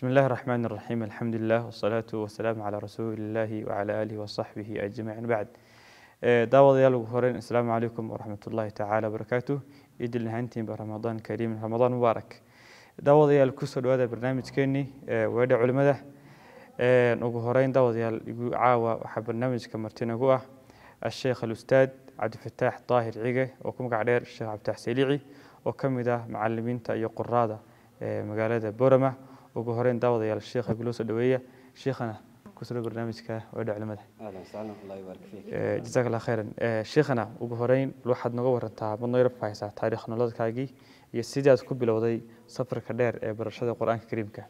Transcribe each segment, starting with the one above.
بسم الله الرحمن الرحيم، الحمد لله والصلاة والسلام على رسول الله وعلى آله وصحبه أجمعين، بعد. Daawadayaal, ugu horeyn asalaamu calaykum waraxmat ullaahi tacaala wabarakaatuh. Idil ahaantiinba Ramadaan kariim, Ramadaan mubaarak. Daawadayaal, kusoo dhawaada barnaamijkeenii Weedha Culimada. Ugu horeyn daawadayaal, igu caawa waxaa barnaamijka marti nagu ah Asheekh Alustaad Cabdifataax Daahir Cige, oo ku magac dheer Sheekh Cabdifatax Saliici, oo ka mid ah macalimiinta iyo quraada magaalada Borama. Ugu horeyn daawadayaal, sheekha guloo soo dhaweeya. Sheekhana, kusoo dhaw barnaamijka Weedha Culimada. Jazaak Allah khayran. Sheekhana, ugu horeyn waxaad nooga warantaa, mad noo yar faahfaahisaa taariikh nololeedkaagii iyo sidii aad ku bilowday safarka dheer ee barashada Qur-aanka Kariimka?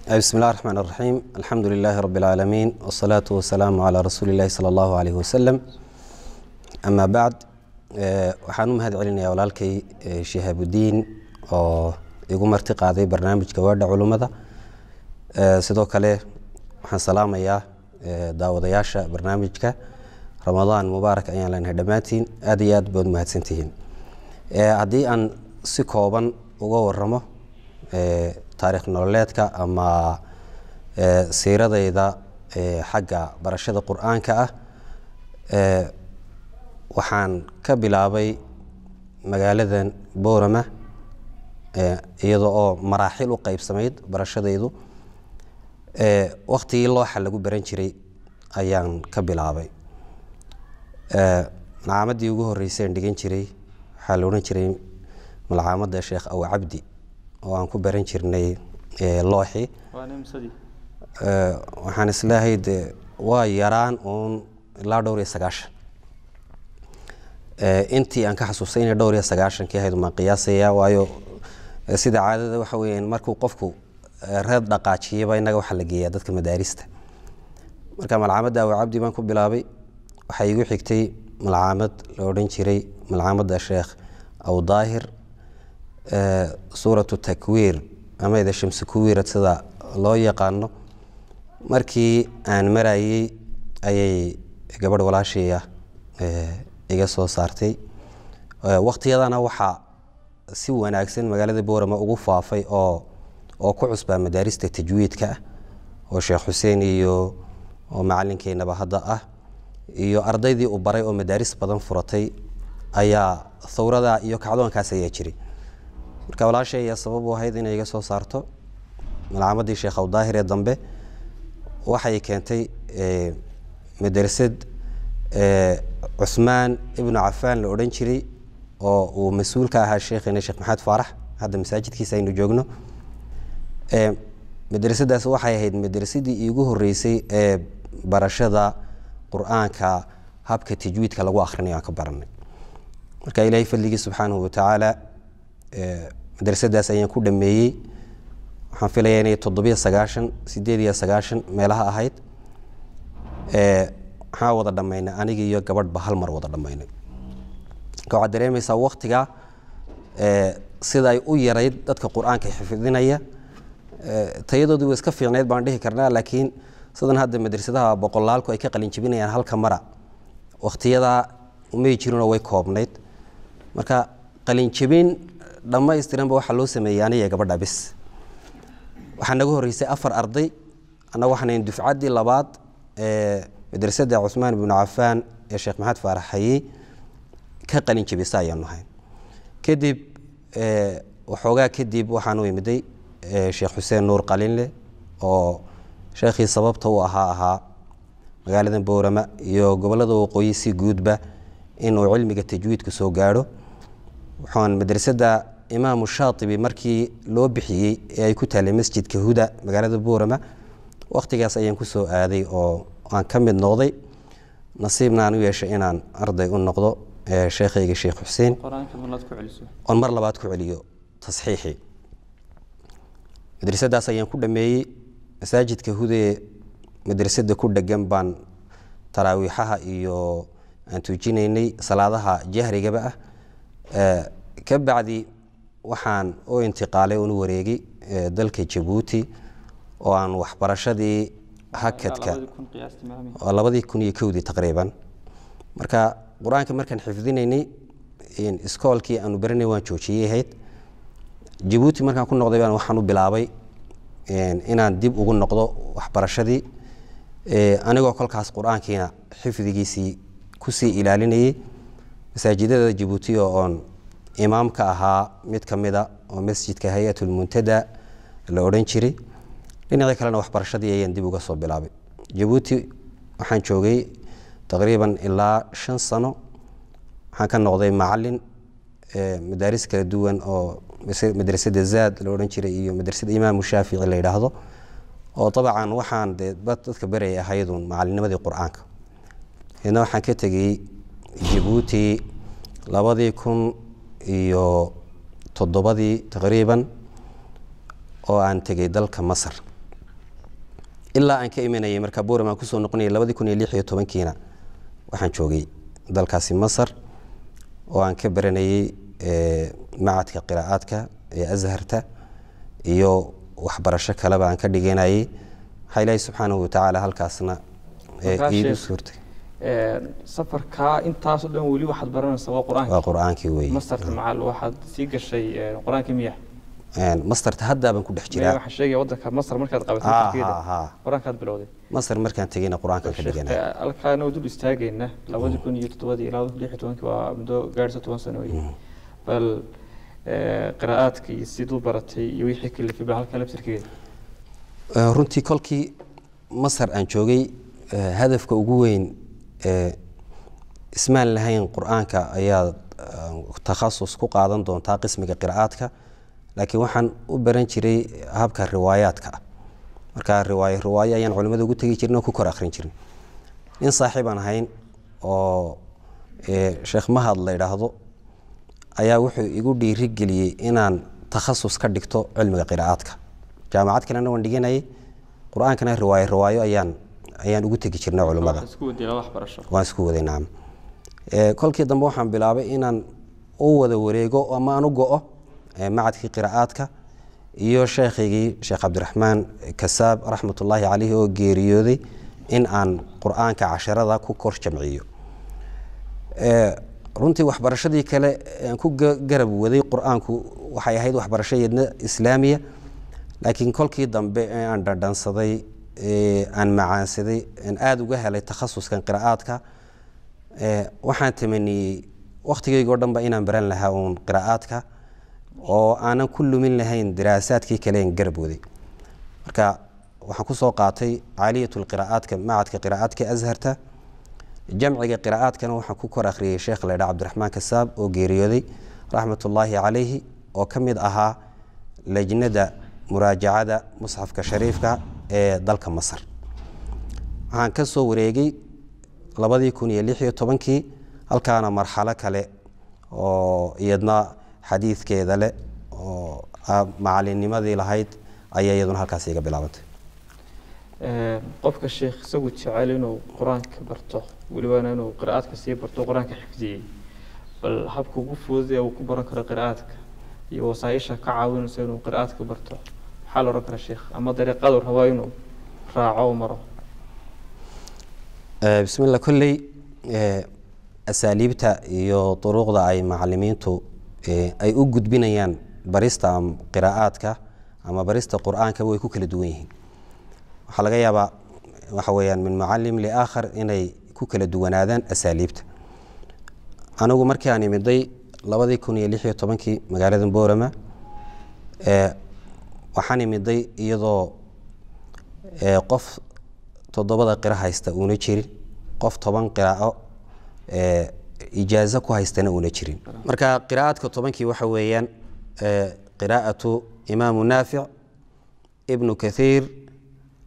بسم الله الرحمن الرحيم، الحمد لله رب العالمين، والصلاة والسلام على رسول الله صلى الله عليه وسلم، أما بعد. Waxaan u mahad celinayaa walaalkay Shihaabudiin oo igu marti qaaday barnaamijka Weedha Culummada. Sidoo kale waxaan salaamayaa daawadayaasha barnaamijka. Ramadaan mubaarak ayaan leenahay dhammaantiin, aad iyo aad baad mahadsantihiin. Haddii aan si kooban uga waramo taariikh nololeedka ama siiradayda xagga barashada Qur-aanka ah, waxaan ka bilaabay magaaladan Boorama, iyada oo maraaxil u qeybsamayd barashadaydu. Waktigii looxa lagu baran jiray ayaan ka bilaabay. Malcaamadii ugu horreysay aan dhigan jiray waxaa la odhan jiray malcaamadda Sheekh Aw Cabdi, oo aan ku baran jirnay looxi. Waxaan isleehay de waa yaraan uun ilaa dhowr iyo sagaashan, intii aan ka xasuustay inay dhowr iyo sagaashankii ahayd maan qiyaasaya, waayo sida caadada waxa weeyaan markuu qofku reed dhaqaajiyaba innaga waxaa la geeyaa dadka madaarista. Marka malcaamadda Aw Cabdi baan ku bilaabay. Waxaa igu xigtay malcaamad la odhan jiray malcaamadda Sheekh Aw Daahir, Suuratu Takwiir ama ida Shamsi Kuwiirad sida loo yaqaano. Markii aan marayey ayay gabadh walaashaya iga soo saartay. Waktiyadana waxaa si wanaagsan magaalada Boorama ugu faafay oo ku cusbaa madaarista tajwiidka ah, oo Sheekh Xuseen iyo oo macalinkeenaba hadda ah iyo ardaydii uu baray oo madaaris badan furatay ayaa thawrada iyo kacdoonkaas ayaa jiray. Marka walaashay ayaa sabab u ahayd inay iga soo saarto malcaamadii Sheekh Awdaahir ee dambe. Waxay keentay madrasad Cuthmaan Ibnu Cafaan la odhan jiray, oo uu mas-uul ka ahaa sheekheena Sheekh Maxamed Faarax, hadda masaajidkiisa aynu joogno. Madrasadaas waxay ahayd madrasadii iigu horreysay ee barashada Qur-aanka habka tajwiidka lagu akhrinayo aan ka baranay. Marka Ilaahay fadligii subxaanahu watacaala madrasadaas ayaan ku dhameeyey. Waxaan filayaa inay 97, 98 meelaha ahayd. Waxaan wada dhamaynay aniga iyo gabadhba, hal mar wada dhamaynay. Marka waxaad dareemaysaa waktiga sida ay u yarayd dadka Qur-aanka xifdinaya. Tayadoodii way iska fiicnayd baan dhihi karnaa, laakiin sidan hadda madrasadaha boqolaalku ay ka qalin jebinayaan halka mara, waktiyadaa umay jirinoo way koobnayd. Marka qalin jebin dhammaystiranba waxaa loo sameeyey aniga gabadha bis. Waxaa naga horreysay afar arday, annaga waxaan dufcaddii labaad ee madrasadda Cuthmaan Ibnu Cafaan ee Sheekh Maxamed Faarax Hayey ka qalin jebisa ayaanu ahay. Kadib waxoogaa kadib waxaan u imiday Sheekh Xuseen Nuur Qalinle, oo sheekhii sababta u ahaa magaalada Boorama iyo gobollada waqooyi si guudba inuu cilmiga tajwiidku soo gaadho. Waxaan madrasadda Imaamu Shaatibi markii loo bixiyey ee ay ku taalay masjidka Huda magaalada Boorama, wakhtigaas ayaan ku soo aaday oo aan ka mid noqday, nasiibna aan u yeeshay inaan arday u noqdo sheekhayga Sheekh Xuseen, oon mar labaad ku celiyo tasxiixii. Madrasadaas ayaan ku dhameeyey. Masaajidka Hudee madrasada ku dhegan baan taraawiixaha iyo aan tuujinaynay salaadaha jahrigaba ah. Ka bacdi waxaan u intiqaalay, unu wareegay dalka Jabuuti, oo aan waxbarashadii hakadka 2001-dii taqriiban. Marka Qur-aanka markaan xifdinaynay, iskoolkii aanu baranay waan joojiyey ahayd. Jabuuti markaan ku noqday baan waxaan u bilaabay inaan dib ugu noqdo waxbarashadii, anigoo kolkaas qur-aankiina xifdigiisii kusii ilaalinayay masaajidada Jabuuti oo oon imaam ka ahaa mid ka mida oo masjidka Hay-atulmuntada la odhan jiray. Dhinacii kalena waxbarashadii ayaan dib uga soo bilaabay. Jabuuti waxaan joogay taqriiban ilaa 5 sano. Waxaan ka noqday macalin madaaris kala duwan oo madrasada Zaad la odhan jiray iyo madrasada Imaamu Shaafici la yidhaahdo, oo dabcan waxaan dee dadka barayay ahaydun macalinimadii qur-aanka. Idna waxaan ka tegey Jabuuti 2007-dii taqriiban, oo aan tegey dalka Masar ilaa aan ka imanayay. Marka Boram aan kusoo noqonayay 2016-kiina waxaan joogay dalkaasi Masar oo aan ka baranayay macadka qiraa'aadka ee Azharta iyo waxbarasho kaleba aan ka dhiganayay. Waxaa Ilaahay subxaanahu watacaala halkaasna iigu suurtay. Safarkaa intaasoo dhan weli waxaad baranaysaa waa qur-aanka? Waa qur-aankii wey. Mastarta macal waxaad sii gashay qur-aankii miya? Mastarta haddaa baan ku dhex jiraa. Waxaan sheegaya waddanka Masar markaad qabatay qur-aankaad bilowday. Masar markaan tegeyna qur-aankan ka dhiganay. Halkaana dul istaagayna 2007-dii ilaa 2016-kii, waa muddo gaadhisa 10 sano wey. Bal qiraa'aadka iyo siduu baratay iyo wixii kalifay bal halkaa laftirkeeda. Runtii kolkii Masar aan joogay hadafka ugu weyn ismaan lahayn qur-aanka ayaa takhasus ku qaadan doontaa qismiga qiraa'aadka, laakiin waxaan u baran jiray habka riwaayaadka ah. Marka riwaayo riwaayo ayaan culimada ugu tegi jirin oo ku kor akhrin jirin. Nin saaxiib aan ahayn oo Sheekh Mahad la yidhaahdo ayaa wuxuu igu dhiirigeliyey inaan takhasus ka dhigto cilmiga qiraa'aadka. Jaamacad kalena waan dhiganayay, qur-aankana riwaayo riwaayo ayaan ugu tegi jirnay culimada. Waan isku waday, nacam. Kolkii dambe waxaan bilaabay inaan u wada wareego ama aan u go-o macadkii qiraa'aadka iyo sheekhaygii Sheekh Cabdiraxmaan Kasaab raxmatullaahi caleyhi oo geeriyooday in aan qur-aanka casharada ku kor jamciyo. Runtii waxbarashadii kale aan ku garab waday qur-aanku waxay ahayd waxbarasho iyadna islaamiya, laakiin kolkii dambe ee aan dhadhansaday, aan macaansaday, aan aada uga helay takhasuskan qiraa'aadka, waxaan tamaniyey wakhtigaygoo dhan ba inaan baran lahaa uun qiraa'aadka oo aanan ku lumin lahayn daraasaadkii kale een garab waday. Marka waxaan kusoo qaatay caaliyatulqiraa'aadka macadka qiraa'aadka Azharta. Jamciga qiraa'aadkana waxaan ku kor akhriyey sheekh la ydhaha Cabdiraxmaan Kasaab oo geeriyooday raxmatullaahi calayhi, oo ka mid ahaa lajnada muraajacada musxafka shariifka ee dalka Masar. Waxaan ka soo wareegay 2016-kii, halkaana marxalo kale oo iyadna xadiidkeeda leh oo macalinimadii lahayd ayaa iyaduna halkaas iga bilaabantay. Qofka sheekh isagu jecel inuu qur-aanka barto, welibana inuu qiraa'aadka sii barto, qur-aanka xifdiyey, bal habka ugu fudud ee uu ku baran karo qiraa'aadka iyo wasaaisha ka caawinaysa inuu qiraa'aadka barto maxaa la odhan karaa sheekh, ama dariiqadu rabaa inuu raaco oo maro? Bismillah. Kolley asaaliibta iyo duruuqda ay macalimiintu ay u gudbinayaan barista qiraa'aadka ama barista qur-aanka way ku kala duwan yihiin. Waxaa laga yaabaa waxa weeyaan min mucalim liaakhar inay ku kala duwanaadaan asaaliibta. Anigu markii aan imiday 2016-kii magaalada Boorama, waxaan imiday iyadoo qof 7da qiro haysta uuna jirin, qof 10 qiraa'o ijaazo ku haystana uuna jirin. Marka qiraa'aadka 10-kii waxa weeyaan qiraa'atu Imaamu Naafic, Ibnu Kathiir,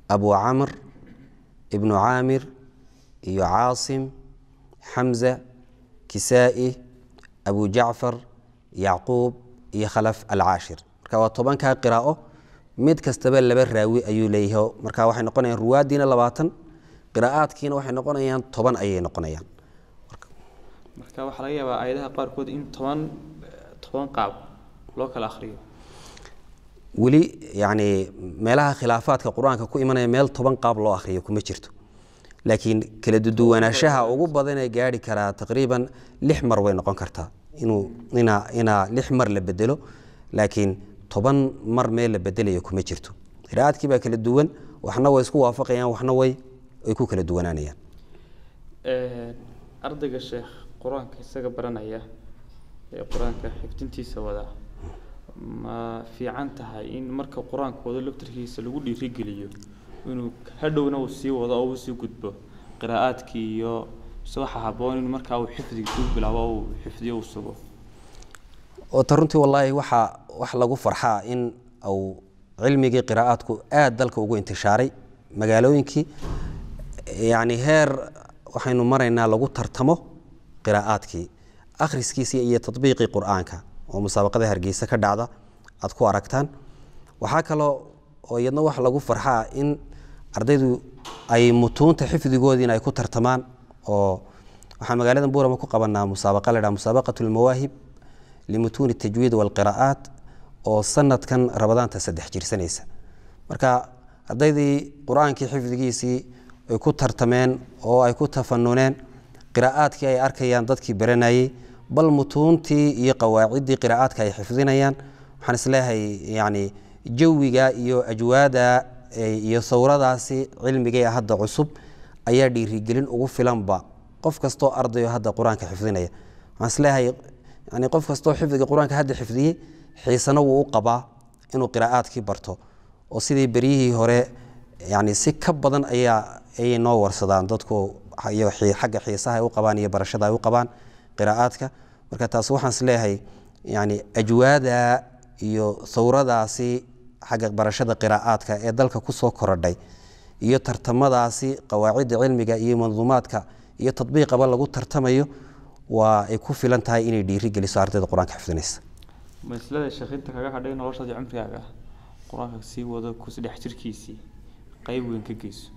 Abu Camr, Ibnu Caamir iyo Caasim, Xamza, Kisaa'i, Abu Jacfar, Yacquub iyo Khalaf Alcaashir. Marka waa 10-kaa qiraa'o, mid kastaba 2 raawi ayuu leeyahay. Marka waxay noqonayaan ruwaaddiina 20, qiraa'aadkiina waxay noqonayaan 10 ayay noqonayaan. Marka waxaa laga yaabaa aayadaha qaarkood in 10 10 qaab loo kala akhriyo. Weli yani meelaha khilaafaadka qur-aanka ku imanaya meel 10 qaab loo akhriyo kuma jirto, laakiin kala duwanaanshaha ugu badan ee gaari karaa taqriiban 6 mar way noqon kartaa inuu inaa 6 mar la bedelo, laakiin 10 mar meel la bedelayo kuma jirto. Qiraa'aadkii baa kala duwan, waxna way isku waafaqayaan, waxna way ku kala duwanaanayaan. Ardayga sheekh qur-aanka isaga baranaya ee qur-aanka xifdintiisa wada, ma fiican tahay in marka qur-aanka wado laftarkiisa lagu dhiirigeliyo inuu hadhowna uu sii wado oo uu sii gudbo qiraa'aadkii, iyo mise waxaa habboon in markaa uu xifdiga ku bilaabo oo uu xifdiyo uu sugo? Oo ta runtii wallaahi waxaa wax lagu farxaa in uu cilmigii qiraa'aadku aad dalka ugu intishaaray magaalooyinkii, yacni heer waxaynu maraynaa lagu tartamo qiraa'aadkii akhriskiisii iyo tadbiiqii qur-aanka, oo musaabaqada Hargeysa ka dhacda aad ku aragtaan. Waxaa kaloo oo iyadna wax lagu farxaa in ardaydu ay mutuunta xifdigoodiina ay ku tartamaan, oo waxaan magaalada Buurama ku qabanaa musaabaqa la dhaha musaabaqatu almawaahib limutuuni tajwiid walqiraa'aat, oo sanadkan Rabadaanta 3 jirsanaysa. Marka ardaydii qur-aankii xifdigiisii ay ku tartameen oo ay ku tafanuneen, qiraa'aadkii ay arkayaan dadkii baranayey, bal mutuuntii iyo qawaaciddii qiraa'aadka ay xifdinayaan. Waxaan isleeyahay yani jawiga iyo ajwaada iyo sawradaasi cilmigee hadda cusub ayaa dhiirigelin ugu filanba qof kastoo ardayo hadda qur-aanka xifdinaya. Waxaan isleeyahay yani qof kastoo xifdiga qur-aanka hadda xifdiyey xiisana wuu u qabaa inuu qiraa'aadkii barto, oo sidii beryihii hore yani si ka badan ayaa ayay noo warsadaan dadku iyo xagga xiisaha ay u qabaan iyo barashada ay u qabaan qiraa'aadka. Marka taas waxaan isleeyahay yani ajwaada iyo sawradaasi xagga barashada qiraa'aadka ee dalka kusoo korodhay iyo tartamadaasi qawaacidda cilmiga iyo manduumaadka iyo tadbiiqaba lagu tartamayo waa ay ku filan tahay inay dhiiri geliso ardayda qur-aanka xifdinaysa. Maslada sheekhinta kaga hadhay noloshaadii cumrigaaga qur-aanka sii wado kusi dhex jirkiisii qayb weyn ka geyso?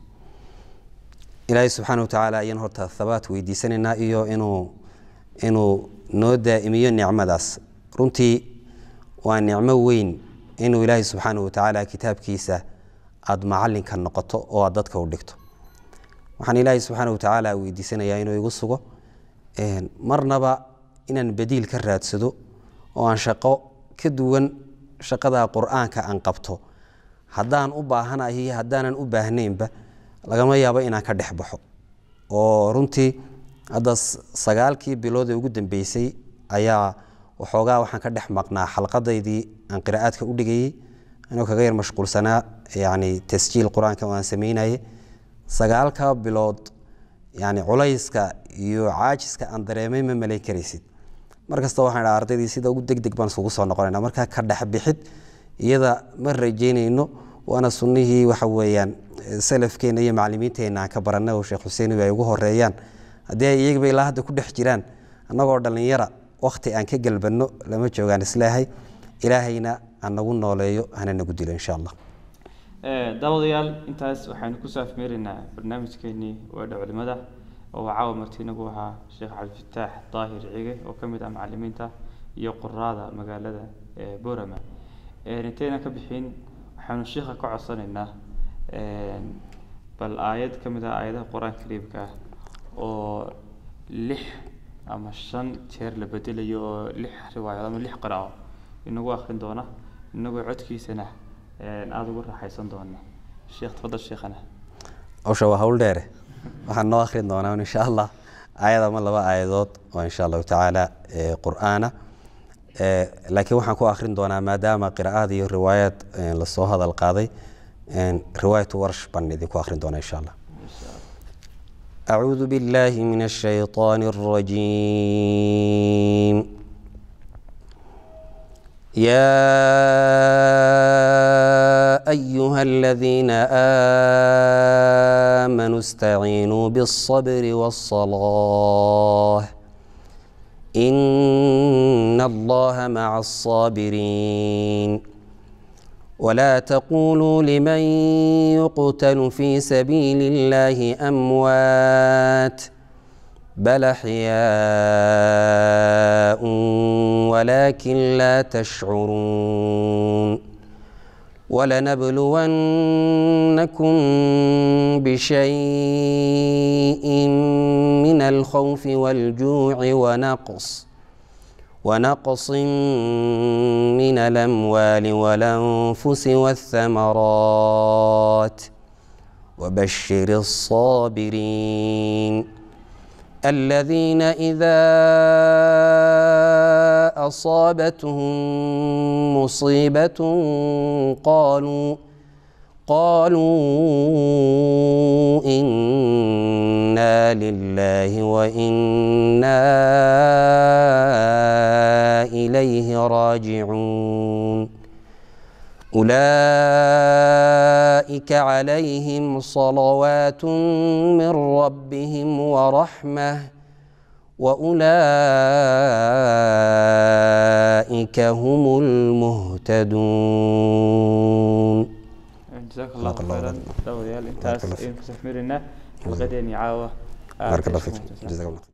Ilaahay subxaana watacaala ayaan horta thabaat weydiisanaynaa iyo inuu noo daa'imiyo nicmadaas. Runtii waa nicmo weyn inuu Ilaahay subxaana watacaala kitaabkiisa aada macalinka noqoto oo aad dadka u dhigto. Waxaan Ilaahay subxaana watacaala weydiisanayaa inuu igu sugo, marnaba inaan badiil ka raadsado oo aan shaqo ka duwan shaqada qur-aanka aan qabto haddaan u baahanahay, haddaanan u baahnaynba lagama yaabo inaan ka dhex baxo. Oo runtii hadda 9kii bilood ee ugu dambeysay ayaa waxoogaa waxaan ka dhex maqnaa xalqadaydii aan qiraa'aadka u dhigayey, anoo kaga yar mashquulsanaa yani tasjiil qur-aanka oo aan sameynayay. 9ka bilood yani culayska iyo caajiska aan dareemay ma malayn karaysid. Mar kasta waxaan idhaha ardaydii sida ugu deg deg baan isugu soo noqonayna. Marka ka dhex bixid iyada ma rajaynayno, waana sunnihii waxa weeyaan salafkeena iyo macalimiinteenna aan ka baranay oo Sheekh Xuseen ay ugu horeeyaan. Haddii ay iyagaba ilaa hadda ku dhex jiraan annagoo dhallinyara, wakti aan ka galbanno lama joogaan isleehay. Ilaahayna ha nagu nooleeyo hana nagu dilo insha Allah. Daawadayaal, intaas waxaynu kusoo afmeeraynaa barnaamijkeenii Waadha Culimada, oo caawa marti inagu ahaa Sheekh Cabdifataax Daahir Cige oo ka mid ah macalimiinta iyo quraada magaalada Borama. Intaynan ka bixin waxaanu sheikha ka codsanaynaa bal aayad ka mid ah aayadaha qur-aanka kariimka ah oo 6 ama 5 jeer la bedelayo, oo 6 riwaayadood ama 6 qiraa'o inagu akrin doona, inagoo codkiisana aada ugu raaxaysan doona. Sheekh tafadal sheekhana. Hawsha waa hawl dheere. Waxaan noo akhrin doonaa insha Allah aayad ama laba aayadood oo insha Allahu tacaala qur'aana, laakiin waxaan ku akhrin doonaa maadaama qiraa'aad iyo riwaayaad lasoo hadal qaaday, riwaayatu Warsh baan idinku akhrin doonaa insha Allah. أعوذ بالله من الشيطان الرجيم. يا أيها الذين آمنوا استعينوا بالصبر والصلاة إن الله مع الصابرين. ولا تقولوا لمن يقتل في سبيل الله أموات بل أحياء ولكن لا تشعرون. ولنبلونكم بشيء من الخوف والجوع ونقص من الأموال والأنفس والثمرات وبشر الصابرين الذين إذا أصابتهم مصيبة قالوا إنا لله وإنا إليه راجعون أولئك عليهم صلوات من ربهم ورحمة وأولئك هم المهتدون. Jazaak allahu Barakallahu khayran. Fiik. Daawadayaal, intaas Barakallahu ayaynu kusoo xmirina xalqadeeni caawa. بارك الله فيك، جزاك الله خير.